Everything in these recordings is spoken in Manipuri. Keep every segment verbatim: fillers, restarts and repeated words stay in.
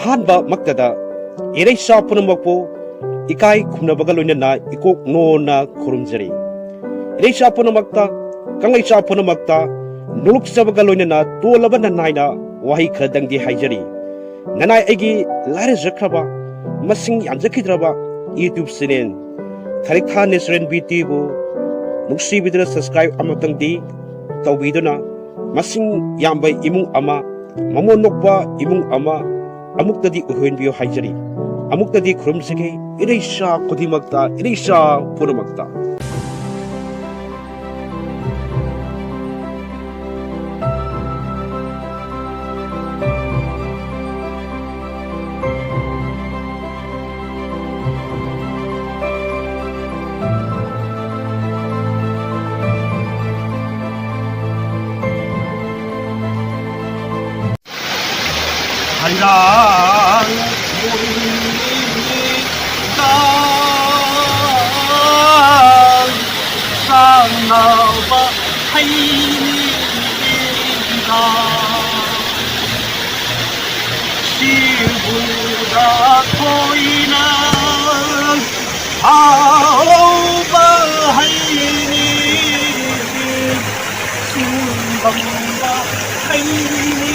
ꯑꯍꯥꯟꯕꯃꯛꯇꯗ ꯏꯔꯩꯆꯥ ꯄꯨꯝꯅꯃꯛꯄꯨ ꯏꯀꯥꯏ ꯈꯨꯝꯅꯕꯒ ꯂꯣꯏꯅꯅ ꯏꯀꯣꯛ ꯅꯣꯟꯅ ꯈꯨꯔꯨꯝꯖꯔꯤ꯫ ꯏꯔꯩꯆꯥ ꯄꯨꯝꯅꯃꯛꯇ, ꯀꯪꯂꯩꯆꯥ ꯄꯨꯝꯅꯃꯛꯇ ꯅꯣꯂꯨꯛꯆꯕꯒ ꯂꯣꯏꯅꯅ ꯇꯣꯜꯂꯕ ꯅꯅꯥꯏꯅ ꯋꯥꯍꯩ ꯈꯔꯗꯪꯗꯤ ꯍꯥꯏꯖꯔꯤ꯫ ꯅꯅꯥꯏ ꯑꯩꯒꯤ ꯂꯥꯏꯔꯖꯈ꯭ꯔꯕ, ꯃꯁꯤꯡ ꯌꯥꯝꯖꯈꯤꯗ꯭ꯔꯕ YouTube channel ꯊꯔꯤꯛꯊꯥ Natural Beautyꯕꯨ ꯅꯨꯡꯁꯤꯕꯤꯗꯨꯅ subscribe ꯑꯃꯇꯪꯗꯤ ꯇꯧꯕꯤꯗꯨꯅ, ꯃꯁꯤꯡ ꯌꯥꯝꯕ ꯏꯃꯨꯡ ꯑꯃ, ꯃꯃꯣꯟ ꯅꯣꯛꯄ ꯏꯃꯨꯡ ꯑꯃ ꯑꯃꯨꯛꯇꯗꯤ ꯑꯣꯏꯍꯟꯕꯤꯌꯨ ꯍꯥꯏꯖꯔꯤ꯫ ꯑꯃꯨꯛꯇꯗꯤ ꯈꯨꯔꯨꯝꯖꯒꯦ, ꯏꯔꯩꯆꯥ ꯈꯨꯗꯤꯡꯃꯛꯇ, ꯏꯔꯩꯆꯥ ꯄꯨꯝꯅꯃꯛꯇ꯫ ꯍꯩꯔꯥꯡ ꯃꯣꯏꯅꯤꯗ ꯆꯥꯟꯅꯕ ꯍꯩꯅꯤꯗ ꯁꯤꯕꯨꯗ ꯊꯣꯏꯅ ꯍꯥꯎꯕ ꯍꯩꯅꯤ ꯆꯨꯝꯕꯝꯕ ꯍꯩꯅꯤ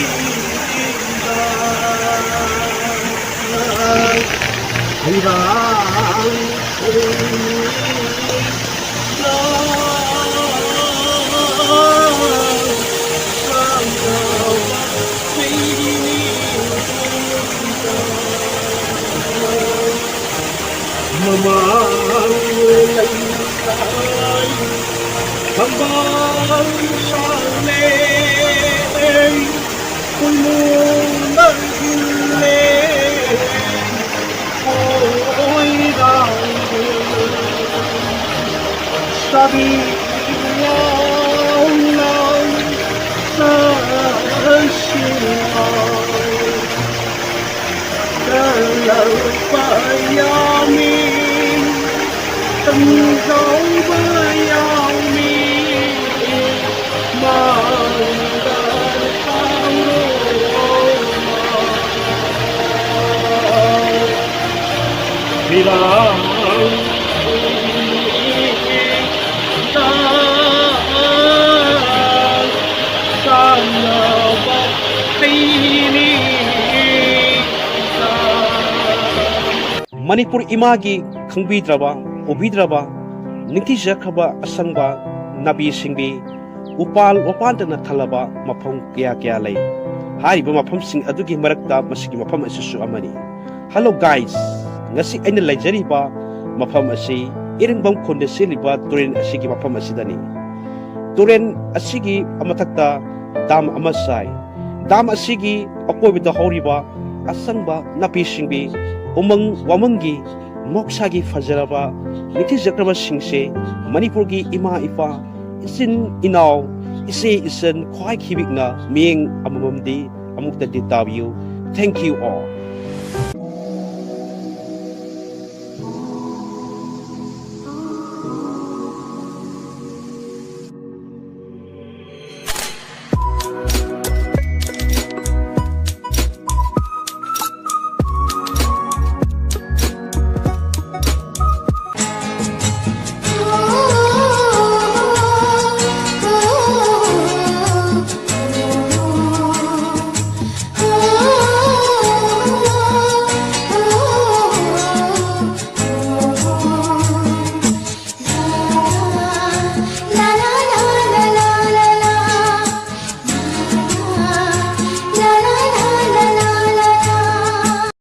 ꯍꯩꯔꯥꯡ ꯃꯃꯥꯡ ꯂꯩꯀꯥꯏ ꯊꯝꯕꯥꯜ ꯁꯥꯠꯂꯦ, ꯄꯣꯏꯅꯨꯅ ꯏꯜꯂꯦ꯫ ꯍꯣꯏ ꯂꯥꯎ ꯁꯥꯕꯤ ꯂꯥꯎ ꯂꯥꯎ ꯆꯠꯁꯤ ꯂꯥꯎ꯫ ꯀꯜꯂꯛꯄ ꯌꯥꯎꯏ, ꯀꯝꯗꯧꯕ ꯌꯥꯎꯏ, ꯃꯥꯡꯗ ꯊꯥꯡꯂꯣ꯫ ꯃꯅꯤꯄꯨꯔ ꯏꯃꯥꯒꯤ ꯈꯪꯕꯤꯗ꯭ꯔꯕ, ꯎꯕꯤꯗ꯭ꯔꯕ, ꯅꯤꯡꯊꯤꯖꯈ꯭ꯔꯕ ꯑꯁꯪꯕ ꯅꯥꯄꯤ ꯁꯤꯡꯕꯤ, ꯎꯄꯥꯜ ꯋꯥꯄꯥꯟꯗꯅ ꯊꯜꯂꯕ ꯃꯐꯝ ꯀꯌꯥ ꯀꯌꯥ ꯂꯩ꯫ ꯍꯥꯏꯔꯤꯕ ꯃꯐꯝꯁꯤꯡ ꯑꯗꯨꯒꯤ ꯃꯔꯛꯇ ꯃꯁꯤꯒꯤ ꯃꯐꯝ ꯑꯁꯤꯁꯨ ꯑꯃꯅꯤ꯫ Hello guys, ꯉꯁꯤ ꯑꯩꯅ ꯂꯩꯖꯔꯤꯕ ꯃꯐꯝ ꯑꯁꯤ ꯏꯔꯦꯡꯕꯝ ꯈꯨꯟꯗ ꯆꯦꯜꯂꯤꯕ ꯇꯨꯔꯦꯜ ꯑꯁꯤꯒꯤ ꯃꯐꯝ ꯑꯁꯤꯗꯅꯤ꯫ ꯇꯨꯔꯦꯜ ꯑꯁꯤꯒꯤ ꯃꯊꯛꯇ ꯗꯥꯝ ꯑꯃ ꯁꯥꯏ꯫ ꯗꯥꯝ ꯑꯁꯤꯒꯤ ꯑꯀꯣꯏꯕꯗ ꯍꯧꯔꯤꯕ ꯑꯁꯪꯕ ꯅꯥꯄꯤ ꯁꯤꯡꯕꯤ, ꯎꯃꯪ ꯋꯥꯃꯪꯒꯤ ꯃꯍꯧꯁꯥꯒꯤ ꯐꯖꯔꯕ ꯅꯤꯡꯊꯤꯖꯈ꯭ꯔꯕꯁꯤꯡꯁꯦ ꯃꯅꯤꯄꯨꯔꯒꯤ ꯏꯃꯥ ꯏꯄꯥ, ꯏꯆꯤꯟ ꯏꯅꯥꯎ, ꯏꯆꯦ ꯏꯆꯟ ꯈ꯭ꯋꯥꯏ ꯈꯤꯕꯤꯛꯅ ꯃꯤꯠꯌꯦꯡ ꯑꯃꯃꯝꯗꯤ ꯑꯃꯨꯛꯇꯗꯤ ꯇꯥꯕꯤꯌꯨ꯫ Thank you all.